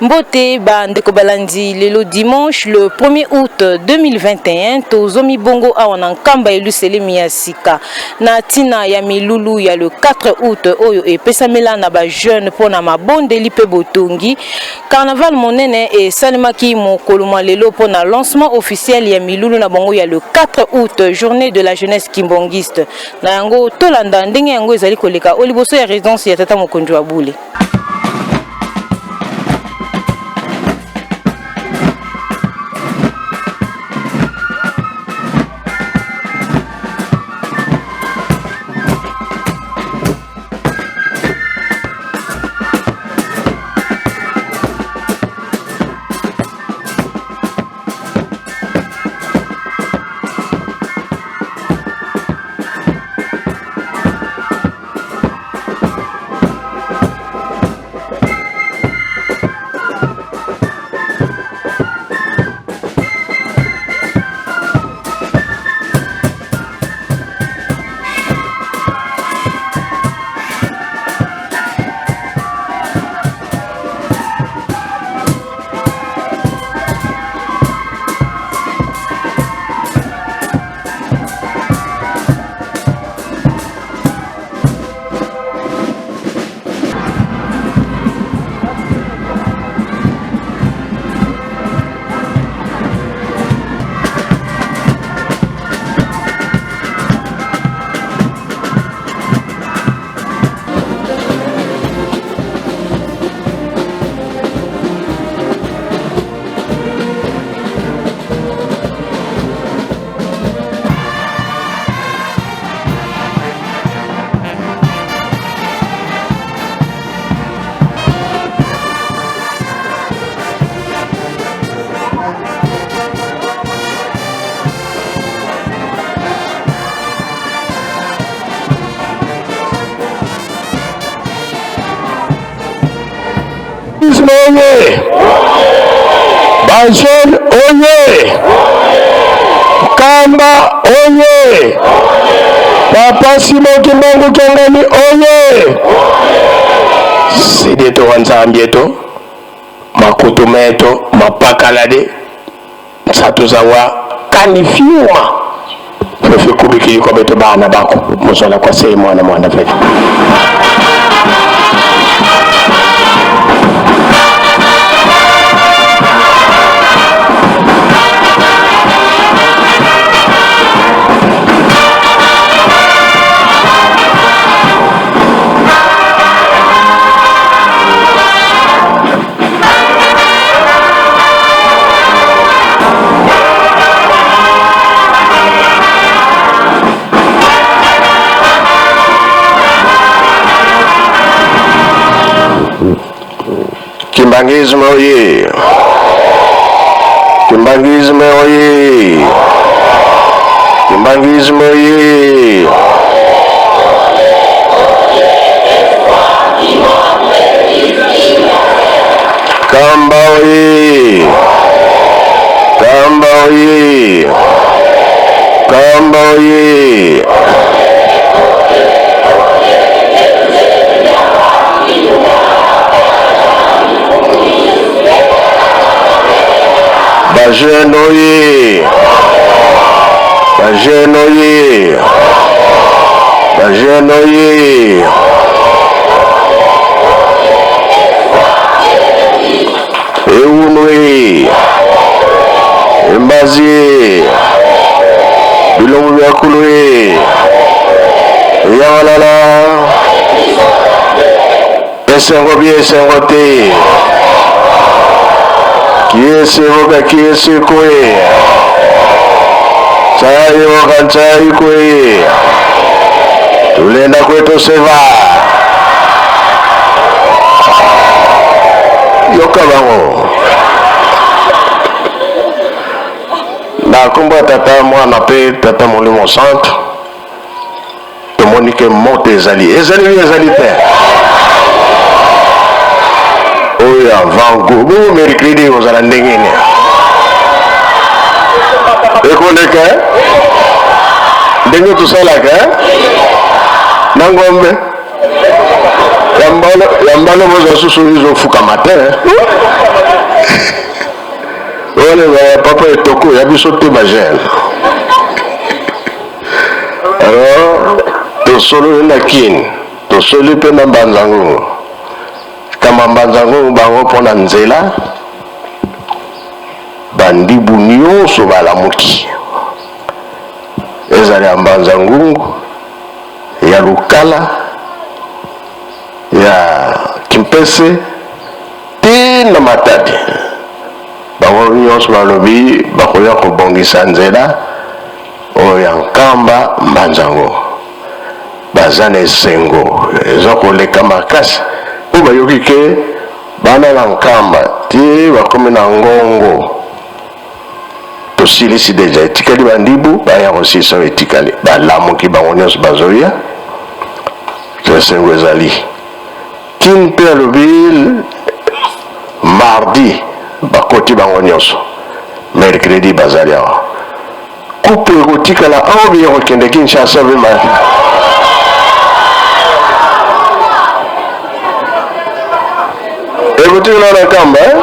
Mbote ba ndeko balandi lelo dimanche le 1er août 2021 tozomi bongo awa na Nkamba Yelusalemi ya sika na tina ya milulu ya le 4 août oyo epesamela na ba jeune mpo na mabondeli mpe botongi. Carnaval monene esalemaki mokolo mwa lelo mpo na lancement officiel ya milulu na bango ya le 4 août, journée de la jeunesse kimbonguiste. Na yango tolanda ndenge yango ezali koleka o liboso ya residence ya tata mokonzi wa bule. Oye! Bajeune oye! Kamba oye! Papa Simon Kimbangu Kiangani oye! Sideto wa Nzambi eto makutu meto mapakalade nsatu zawa kanifyuma fefe kubikili kwa beto bana bako muzala kwa sei mwana mwana fefe Kimbanguisme oye! Kimbanguisme oye! Kimbanguisme oye! Kamba oye! Kamba oye! Kamba oye! Ba jeune oye! Ba jeune oye! Ba jeune oye! Eunwe! Embazi! Bilongo bya kulwe! Eyangalala! Esengo bi esengo te! Kiese hoka kiese kwe! Chai hoka chai kwe! Tulenda kwetu seva! Yoka bango! Na nkombo ya Tata, Mwana mpe Tata Molimo Santu, tomoni ke moto ezali ezali nini ezali te oyo avant goût bongo mercredi ekozala ndenge nini ekoleka eh? ndenge tosalaka eh? na ngombe ya mbala ya Mbala bozwa susu izofukama te. Wana ezala papa etoko ya biso te ba jeune. Alors tosololi na Kin, tosoli mpe na Mbanza Ngungu. Kamba Mbanza Ngungu bango mpo na nzela bandibu nyonso balamuki, ezala ya Mbanza Ngungu, ya Lukala, ya Kimpese ti na Matadi, bango nyonso balobi bakoya kobongisa nzela oyo ya Nkamba Mbanza-Ngungu. Baza na esengo eza koleka makasi mpo bayoki ke bana na Nkamba ti bakomi na Ngongo tosilisi deja, etikali bandibu baya kosilisa oyo etikali. Balamuki bango nyonso bazoya, esengo ezali. Kin mpe alobi mardi bakoti bango nyonso, mercredi bazali awa. Coupe ekotikala awa biye kokende Kinshasa be ma ekotikala na Nkamba eh?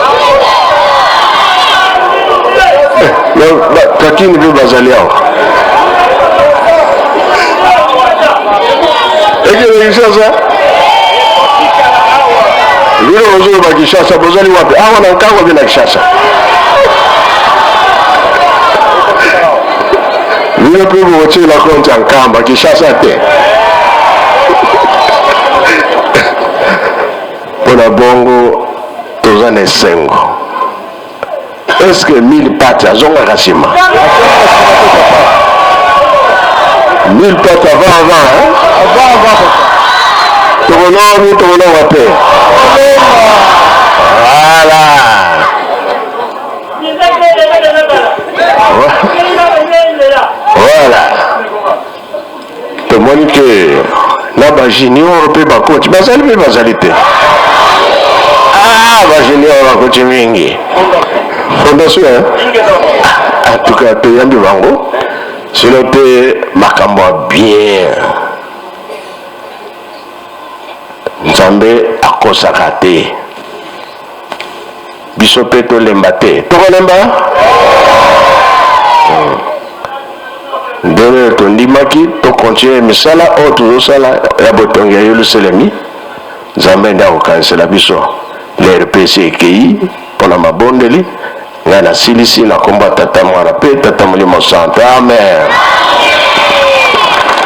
Eh, kakini mpe bazali awa ekende Kinshasa bino bozoloba Kinshasa bozali wapi awa na Nkango mpe na Kinshasa bino mpe bokotiela konti ya Nkamba Kinshasa te mpo na bongo toza na esengo eske mille pate azongaka nsima mille pate avant avant hein? avant avant tokolonga tokolonga te voilà Voilà. Tomoni ke na ba junior mpe bakoti bazali mpe bazali te. Ah, ba junior bakoti mingi. Fondation hein? Ah, en tout cas toyambi bango sino te makambo ya bien. Nzambe akosaka te. Biso pe tolemba te. Tokolemba? Hmm. Ndenge tondimaki tokontinue misala oyo tozosala ya botongi ya Yelusalemi, Nzambe nde akokanisela biso. Lere mpe esi ekei mpo na mabondeli. Ngai nasilisi na nkombo ya Tata, Mwana mpe Tata Molimo Santo. Amen.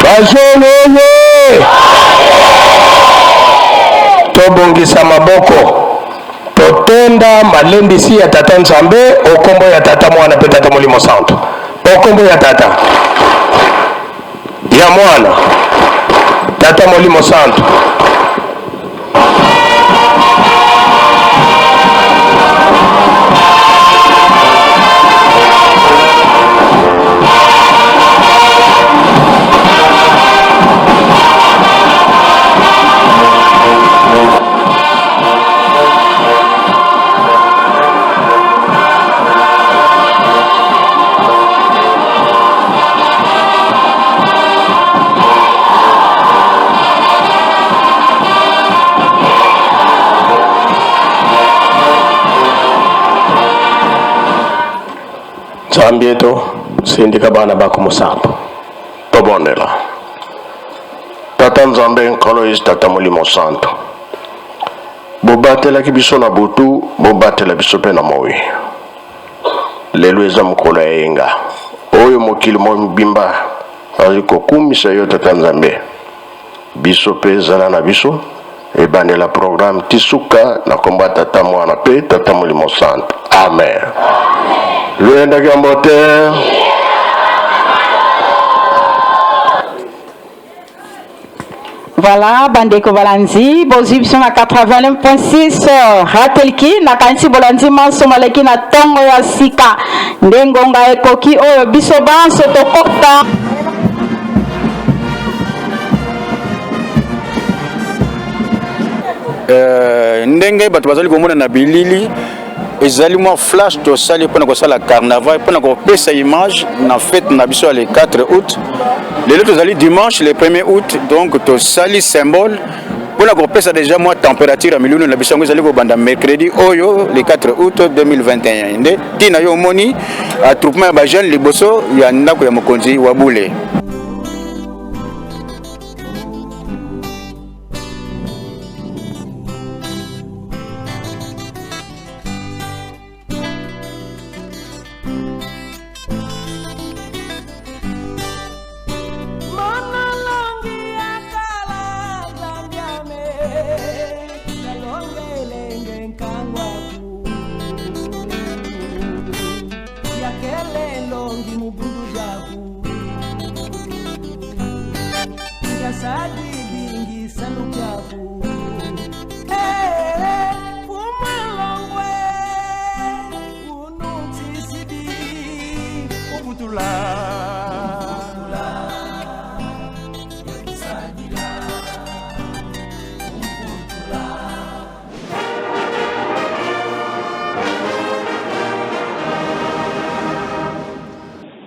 Bazololo! Tobongisa maboko. Totonda malendisi ya Tata Nzambe o kombo ya Tata, Mwana mpe Tata Molimo Santu. O kombo ya Tata, ya Mwana, Tata Molimo Santu. Nzambi yetu sindika bana bako musambo tobondela Tata Nzambe Nkolo Yesu Tata Molimo Santo Bobatelaki biso na butu, bobatela biso mpe na moi. Lelo eza mokolo ya eyenga oyo mokili mobimba azali kokumisa yo Tata Nzambe. Biso mpe zala na biso ebandela programme ti suka na kombo ya Tata Mwana mpe Tata Molimo Santo. Amen. Luyendaki ya mbote. Voilà, bandeko balandi, bozwi biso na 89.6 Ratelki, nakanisi bolandi manso maleki na ntongo ya sika. Nde ngonga ekoki oyo biso banso tokota. Euh, ndenge bato bazali komona na bilili ezali mwa flash tosali mpo na kosala carnaval mpo na kopesa image na fete na biso ya le 4 août. Lelo tozali dimanche le 1er août, donc tosali symbole. Mpo na kopesa deja mwa temperature ya milulu na biso, yango ezali kobanda mercredi oyo le 4 août 2021. Nde ntina yo omoni attroupement ya bajeune liboso ya ndako ya mokonzi wa bule.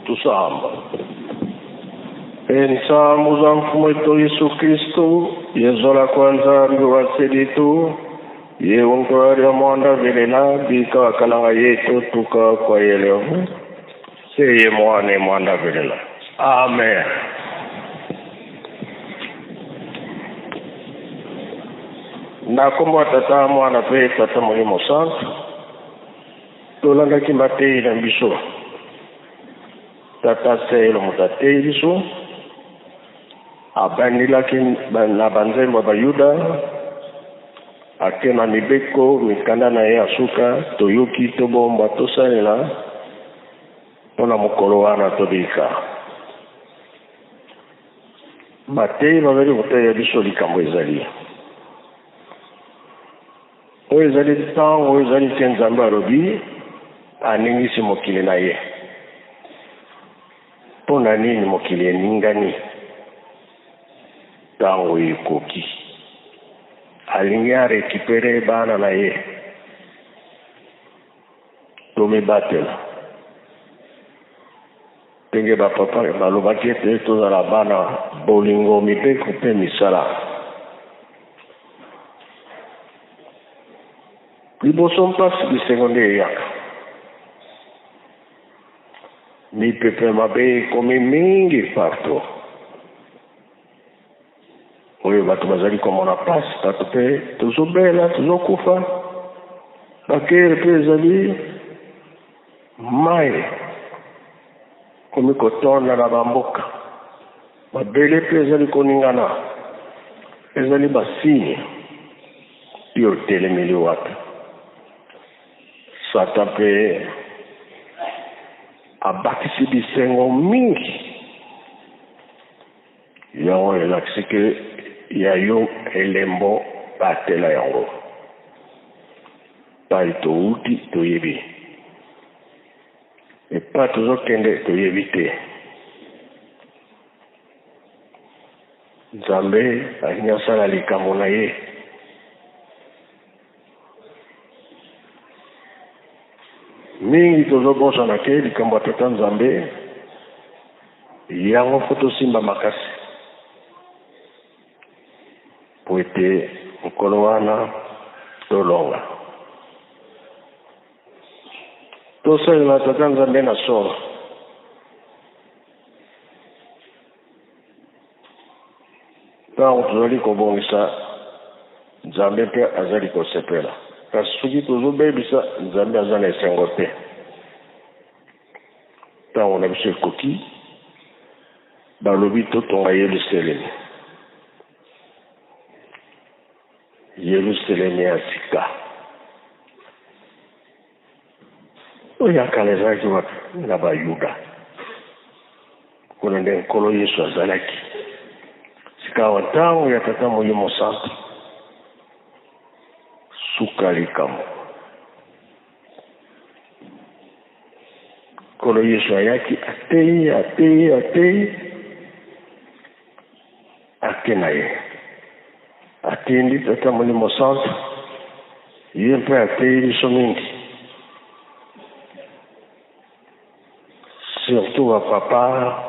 Tusamba. Ensambu za Mfumu wetu Yesu Kristu, yezola kwa Nzambi wa seditu, ye unkwari mwanda velela bika wakalanga yetu tuka kwa yelevu seye mwane mwanda velela. Amen. Na kombo ya Tata, Mwana mpe Tata Molimo Santu, tolandaki mateyi na biso. Tata Seyelo moto ateyi biso, abandelaki na banzembo ya Bayuda, ake na mibeko mikanda na ye ya suka, toyoki, tobomba, tosalela mpo na mokolo wana tobika. Bateyi bazali koteya biso likambo ezali oyo ezali ntango oyo ezali te. Nzambe alobi aningisi mokili na ye. Mpo na nini mokili eningani? Ntango ekoki, alingi arécupérer bana na ye. Tomibatela ndenge bapapa balobaki ete tozala bana bolingo, mibeko mpe misala. Liboso mpasi, bisengo nde eyaka. Mipepe mabe ekomi mingi partout oyo bato bazali komona mpasi, bato mpe tozobela, tozokufa, bakere mpe ezali mai komi kotonda na bamboka, mabele mpe ezali koningana. Ezali basigne. Yo otelemeli wapi? Satan mpe abakisi bisengo mingi. Yango elakisi ke ya yo elembo, batela yango. Pai touti toyebi, epai tozokende toyebi te. Nzambe alingi asala likambo na ye. Mingi tozobosana ke likambo ya Tata Nzambe yango fo tosimba makasi, po ete mokolo wana tolonga. Tosalela Tata Nzambe na solo. Ntango tozali kobongisa, Nzambe mpe azali kosepela, kasi soki tozobebisa, Nzambe aza na esengo te. Ntango na biso ekoki, balobi totonga Yelusalemi, Yelusalemi ya sika. Oyo ya kala ezalaki wapi? Na Bayuda. Kuna nde Nkolo Yesu azalaki. Sikawa ntango ya Tata Molimo Santu, suka likambo. Nkolo Yesu ayaki, ateyi, ateyi, ateyi, ake na ye, atindi Tata Molimo Santu, ye mpe ateyi biso mingi, surtout bapapa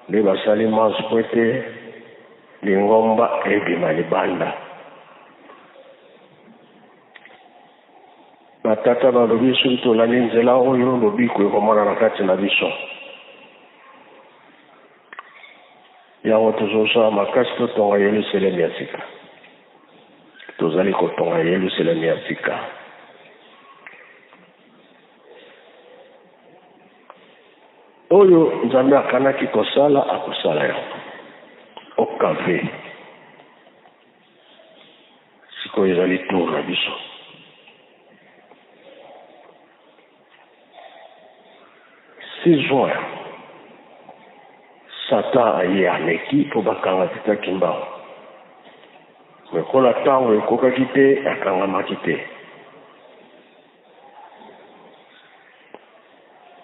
nde basali manso po ete lingomba ebima libanda. Batata balobi soki tolandi nzela oyo, lobiko ekomonana kati na biso. Yango tozosala makasi totonga Yelusalemi ya sika. Tozali kotonga Yelusalemi ya sika. Oyo Nzambe akanaki kosala, akosala yango. Okave. Sikoyo ezali tour na biso. 6 juin, Satan aye ameki mpo bakanga Tata Kimbangu. Lokola ntango ekokaki te, akangamaki te.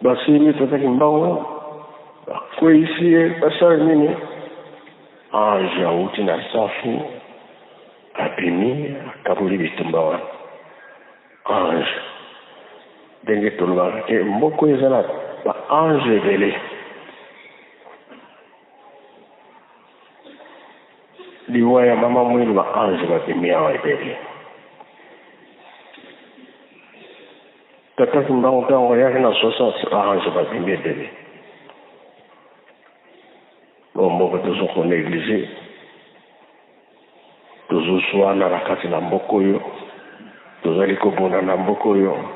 Basimbi Tata Kimbangu, bakweyisi ye, basali nini? Ange awuti na safu, abimi, akaboli bitumba wana. Ange, ndenge tolobaka ke mboko eza na ba ange ebele. Liwa ya mama Mwilu, ba ange babimi awa ebele. Tata Kimbangu ntango ayaki na 60, ba ange babimi ebele. Bo mboka tozo ko negliger, tozo swana na kati na mboka oyo, tozali kobunda na mboka oyo,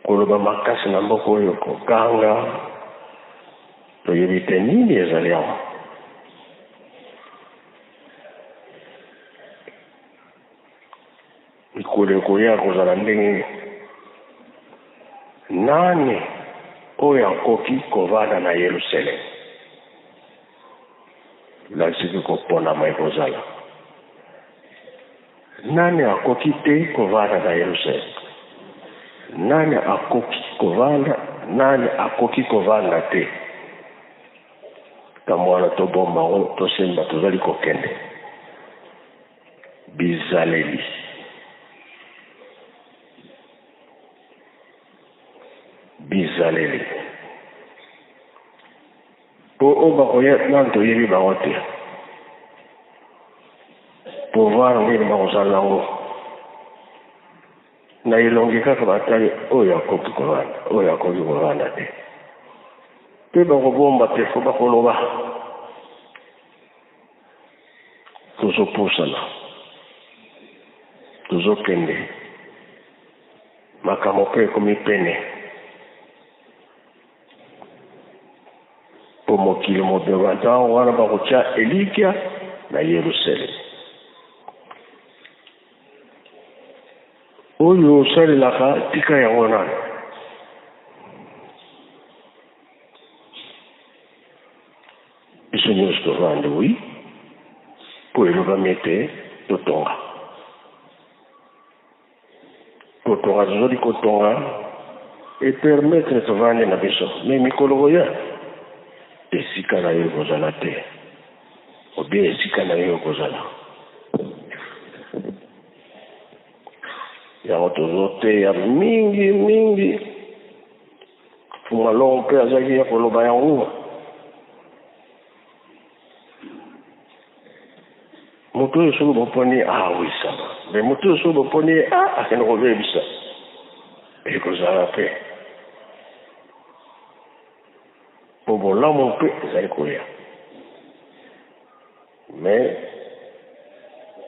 koloba makasi na mboka oyo, koganga, toyebi te nini ezali awa. Mikolo ekoya kozala ndenge nini? Nani oyo akoki kovanda na Yelusaleme? Lasiki koponama ekozala. Nani akoki te kovanda na Yelusaleme? Nani akoki kovanda? Nani akoki kovanda te? Ntango wana tobomba yango, tosemba, tozali kokende. Bizaleli. Bizaleli. Po oyo bakoya nanu toyebi bango te. Pouvoir nini bakozala nango? Na elongi kaka batali oyo akoki kovanda, oyo akoki kovanda te. Pe bakobomba te, fo bakoloba. Tozopusana, tozokende, makambo mpe ekomi pene, mpo mokili mobimba ntango wana bakotya elikya na Yerusaleme. Oyo osalelaka, tika yango nano. Biso nyonso tovandi wi mpo elobami ete totonga. Kotonga tozali kotonga epermettre tovandi na biso me mikolo koya esika na yo ekozala te obie esika na yo ekozala yango tozoteya mingi mingi. Fuma Longo mpe azalaki ya koloba yango. Moto oyo soki boponi awisama, ah, me moto oyo soki boponi ye ah, akende kobebisa, ekozala mpe mpo bolamu mpe ezali koya. Mais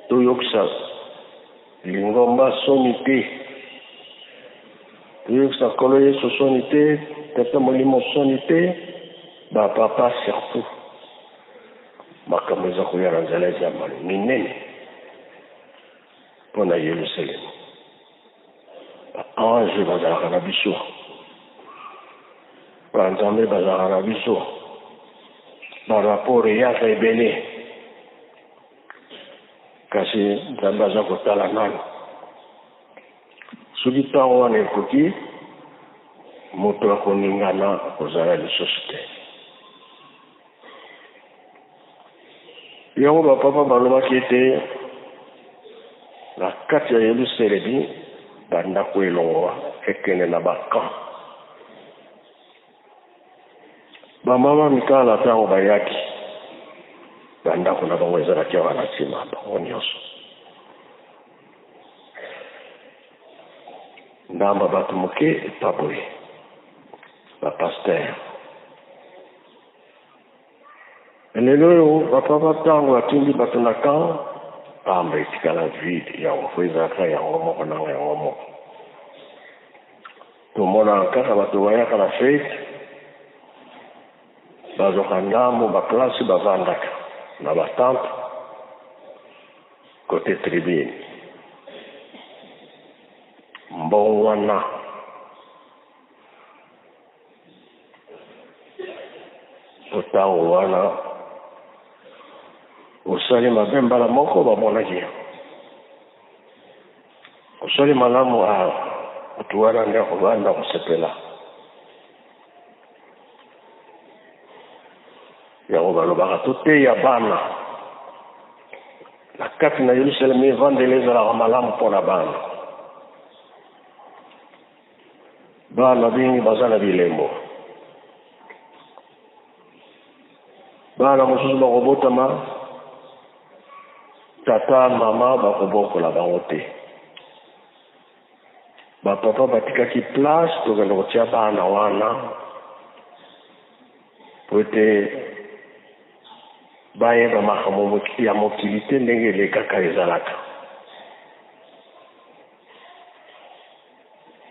toyokisa lingomba soni te, toyokisa Nkolo Yesu soni te, Tata Molimo soni te, ba papa surtout. Makambo eza koya na nzela eza minene mpo na Yelusalemi. Ba ange bazalaka na biso, ba nzambe bazalaka na biso, ba rapport eyaka ebele, kasi Nzambe aza kotala nanu. Soki ntango wana ekoki, moto akoningana akozala lisusu te. Yango bapapa balobaki ete na kati ya Yelusalemi bandako elongwa ekende na ba camp. Bamama mikala ntango bayaki, bandako na bango ezalaki awa na nsima, bango nyonso. Ndamba bato moke epa boye ba pasteur. Lelo oyo ba papa tango atindi bato na camp pamba etikala vide yango fo ezalaka yango moko nanga yango moko. Tomonaka kaka bato bayaka na fete bazwaka ndambo ba place bavandaka na ba tente cote tribune. Mbongwana. Mpo ntango wana osali mabe mbala moko bamonaki yo. Osali malamu a moto wana nde akobanda kosepela. Yango balobaka toteya bana na kati na Yelusaleme, evandeli ezalaka malamu mpo na bana. Bana mingi baza na bilembo. Bana mosusu bakobotama, tata mama bakobokola bango te. Ba papa batikaki place tokende kotia bana wana po ete bayeba makambo ya mokili te ndenge elekaka ezalaka.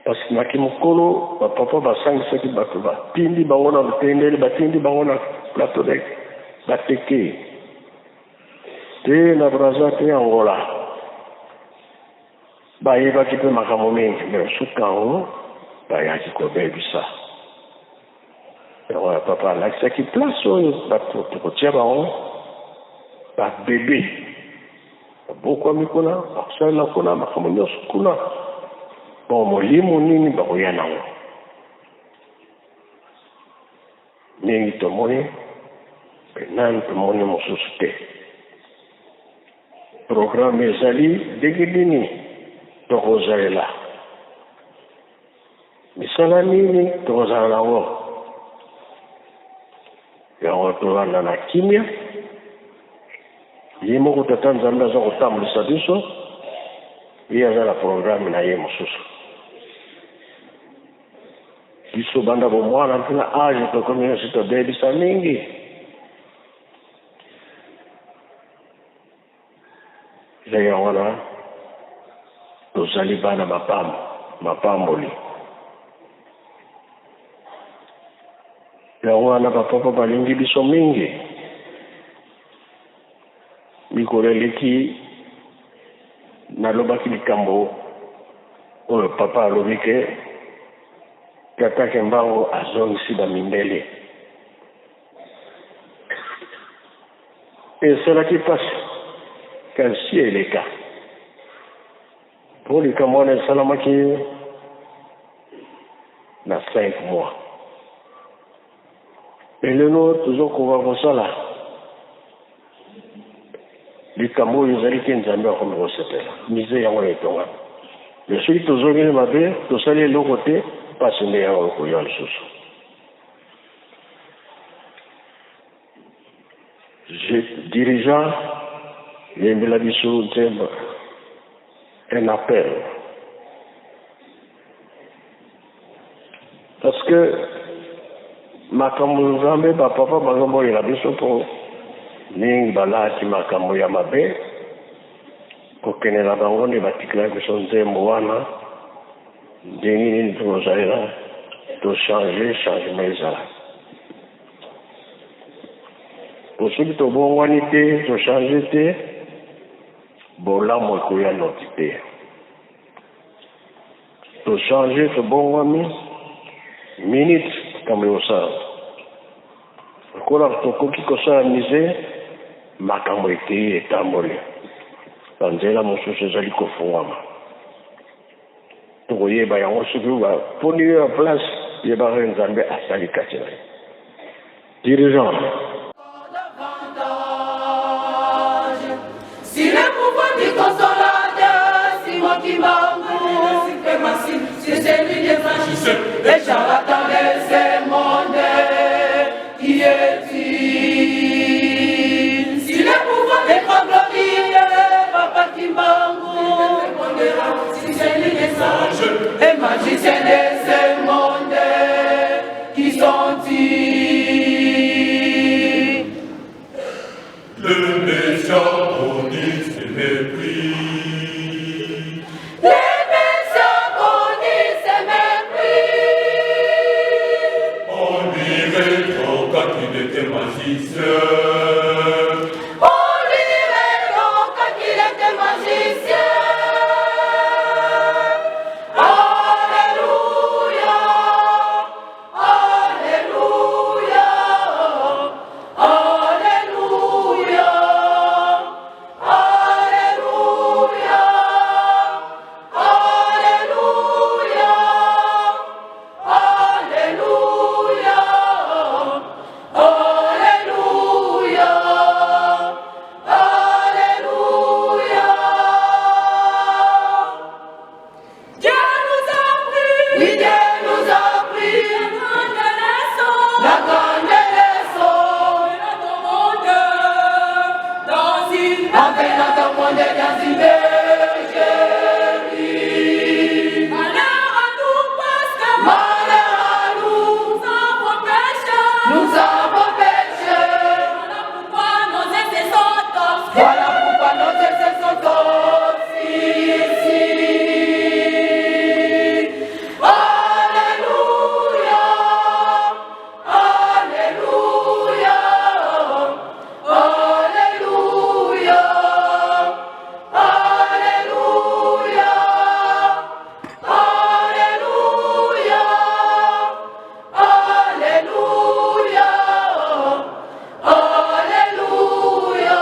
Parce que na kimokolo ba papa basangisaki bato batindi bango na lutendele batindi bango na plateau de bateke te na Brazza te Angola bayebaki mpe makambo mingi me suka yango bayaki kobebisa yango ya papa alakisaki place oyo bato tokotia bango babebe babokwami kuna bakosalela kuna makambo nyonso kuna bon molimo nini bakoya nango mingi tomoni mpe nani tomoni mosusu te Programme ezali ndenge nini tokozalela? Misala nini tokozala na yango? Yango tolanda na kimia. Ye moko Tata Nzambe aza kotambwisa biso, ye aza na programme na ye mosusu. Biso banda bomwana mpe na age tokomi nyonso tobebisa mingi. Ndenge yango wana tozali bana mapambo, mapamboli. Yango wana bapapa balingi biso mingi. Mikolo eleki nalobaki likambo oyo papa alobi ke tata Kimbangu azongisi bamindele. Esalaki mpasi, kasi eleka. Mpo likambo wana esalamaki na 5 mois. Elelo tozokoka kosala likambo oyo ezali te, Nzambe akomi kosepela. Mise yango na etongami. Me soki tozongeli mabe, tosali eloko te, mpasi nde yango ekoya lisusu. Dirigeant yembela biso nzembo un appel parce que makambo nzambe bapapa bazoboyela biso mpo mingi balati makambo ya mabe kokende na bango nde batikela biso nzembo wana ndenge nini tokozalela tochange changement ezala Po soki tobongwani te, to changer te, bolamu ekoya noki te. To changer, tobongwami, minute makambo ekosalama. Lokola tokoki kosala musee, makambo ekeyi etamboli, ba nzela mosusu ezali kofungwama. Tokoyeba yango soki baponi yo ya place, yebaka Nzambe asali kati na yo. Dirigeant. Si le pouvoir du consolateur, Simon Kimbangu, c'est celui des franchisseurs, les charlatans de ce monde, qui est-il? Si le pouvoir des grands glorieux, Papa Kimbangu, si celui des sages, Et magiciens de ce monde, qui sont-ils? Le méchant connu ses mépris. Les méchants connaissent ses mépris. On lui rétorqua qu'il était magicien. On lui rétorqua qu'il était magicien. Alléluia, Alléluia, Alléluia, Alléluia, Alléluia, Alléluia, Alléluia, Alléluia. Dieu nous a pris, oui, Dieu nous a pris la grande leçon, la grande leçon de notre monde dans une, enfin notre monde dans une bergerie. Malheur à nous parce que malheur à nous, nous avons péché, nous avons péché. Voilà pourquoi nos essais sont obscurs. Voilà pourquoi nos essais sont obscurs. Alléluia, Alléluia, Alléluia, Alléluia, Alléluia, Alléluia, Alléluia,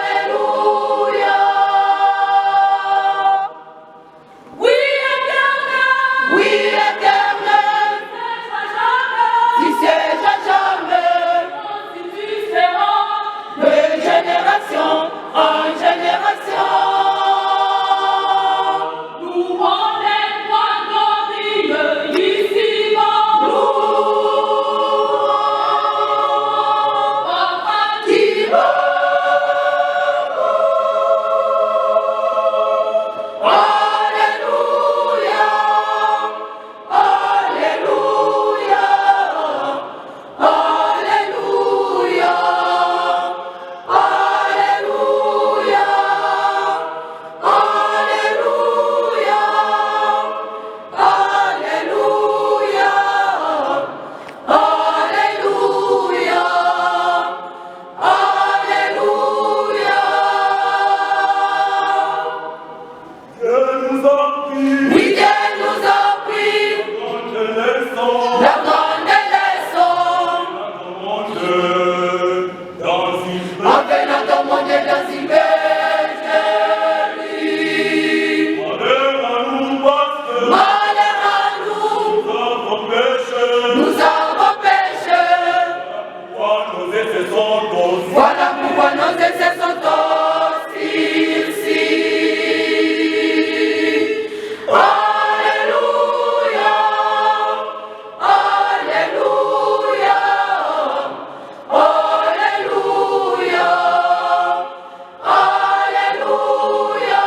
Alléluia. Oui, éternel, oui, éternel, tu sièges à jamais, de génération en génération. Nous les trois glorieux ici-bas. Nous, Papa qui Alléluia, Alléluia, Alléluia, Alléluia, Alléluia, Alléluia, Alléluia, Alléluia. Dieu nous a pris. Oui, Dieu nous a pris Grande leçon. la grande leçon. Monde dans une Enfin notre monde dans une bergerie. Malheur à nous parce que Malheur à nous, nous avons péché. nous avons péché. Pourquoi nos essais sont aussi Voilà pourquoi nos essais sont obscurcis. Alléluia, Alléluia, Alléluia, Alléluia, Alléluia,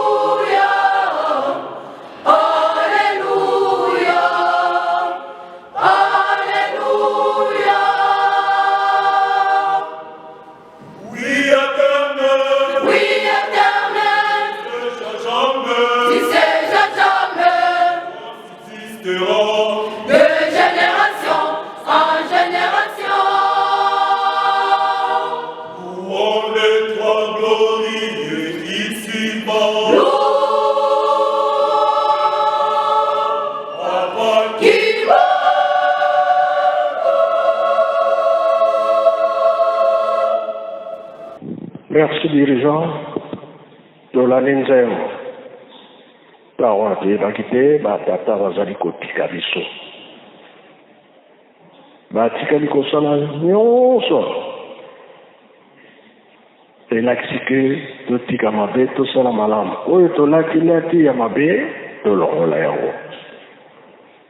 Alléluia, Alléluia, Alléluia. Oui, éternel, Oui, éternel, jamais tu sièges à jamais, existera. de génération en génération. Louons les trois glorieux ici-bas. Papa Qui Merci dirigeant tolandi nzembo. Ntango wana toyebaki te batata bazali kotika biso, batikali kosala nyonso elakisi ke totika mabe, tosala malamu. Oyo tolakilaki ya mabe, tolongola yango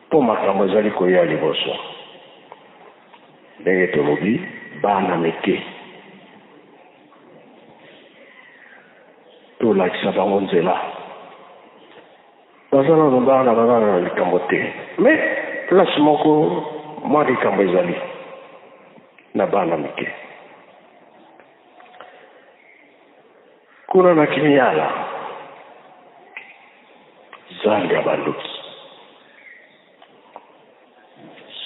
mpo makambo ezali koya liboso. Ndenge tolobi, bana mike. Tolakisa bango nzela. Baza nano bana, baza na likambo te. Mais place moko mwa likambo ezali na bana mike. Kuna na Kimiala, zando ya bandoki.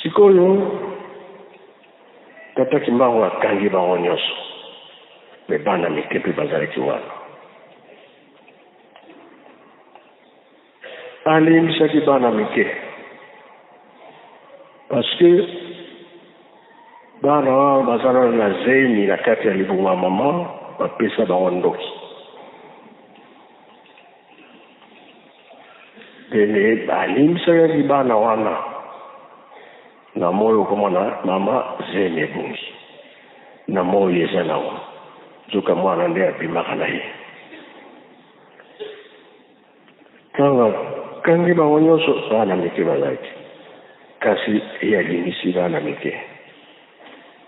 Sikoyo tata Kimbangu akangi bango nyonso, me bana mike mpe bazalaki wana. Alimbisaki bana mike parce que bana wana baza nano na zemi na kati ya libumu ya mama, bapesa bango ndoki. Pene balimbisaki bana wana na moi, okomona mama zemi ebungi na moi eza nango, nzoka mwana nde abimaka na ye. Ntango akangi bango nyonso, bana mike bazalaki, kasi ye alingisi bana mike.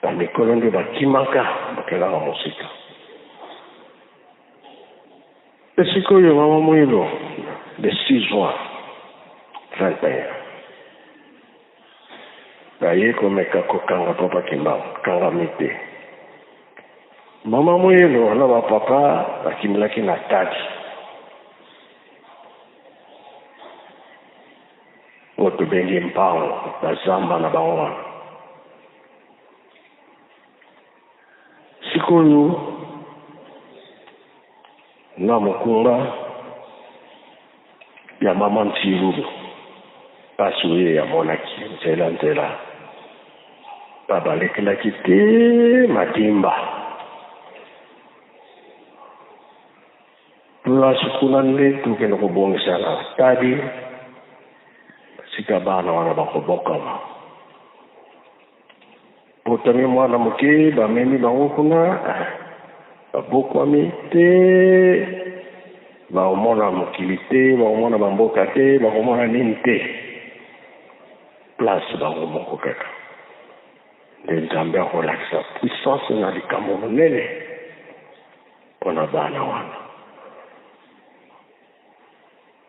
Bamikolo nde bakimaka, bakendaka mosika. Mpe sikoyo mama Mwilu, le 6 juin 21, baye komeka kokanga papa Kimbangu, kangami te. Mama Mwilu na ba papa bakimelaki na Tadi. Oyo tobengi mpango, bazamba na bango wana. Sikoyo na mokumba ya mama Ntilulu, mpasi oyo ye amonaki nzela nzela, babalekelaki te Madimba. Place kuna nde tokende kobongisa na Tadi, sika bana wana bakobokama. Botami mwana moke, bamemi bango kuna, babokwami te, bakomona mokili te, bakomona bamboka te, bakomona nini te. Place bango moko kaka nde Nzambe akolakisa puissance na likambo monene mpo na bana wana.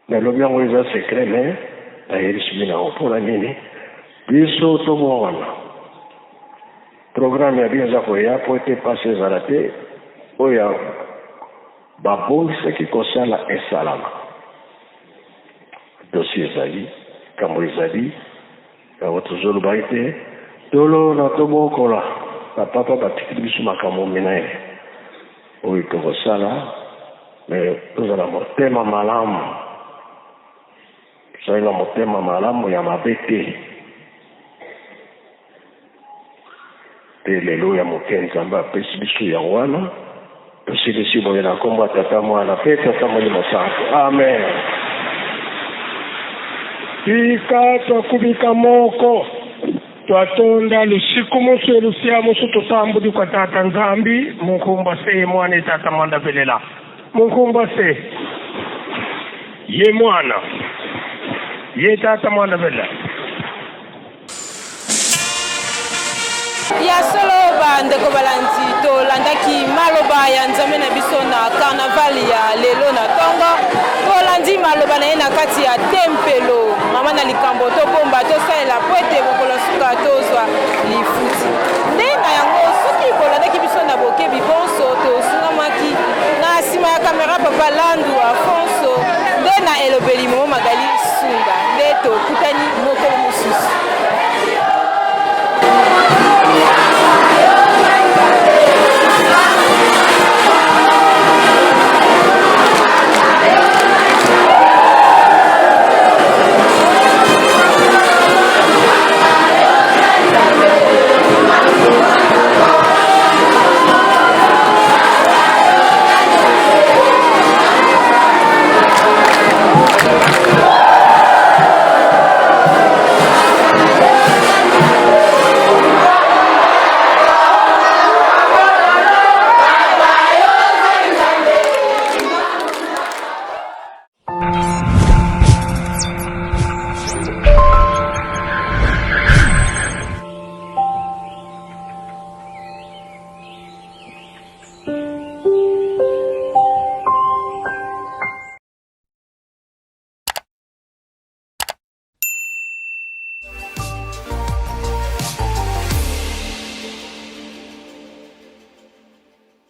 Nalobi yango eza secret mais nayebisi bino yango mpo na nini biso tobongwana. Programme ya bino eza koya mpo ete mpasi ezala te oyo babongisaki kosala esalama. Dossier ezali, likambo ezali, yango tozoloba ete tolona tobokola. Bapapa batikeli biso makambo minene oyo tokosala, me tozala motema malamu, tozali na motema malamu ya mabe te. Mpe lelo ya moke Nzambe apesi biso yango wana, tosilisi boye na nkombo ya Tata, Mwana mpe Tata Molimo Santu. Amen. Tika twakubika moko twatonda lusiku musu elusia musu tutambudi kwa Tata Nzambi munkumbwa se ye Mwana e Tata Mwanda velela munkumbwa se ye Mwana ye Tata Mwanda velela. Ya solo bandeko balandi, tolandaki maloba ya Nzambe na biso na carnaval ya lelo na ntongo. Tolandi maloba na ye na kati ya tempelo. Mama na likambo tobomba tosalela po ete mokolo suka tozwa lifuti. Nde na yango soki bolandaki biso na bokebi bonso.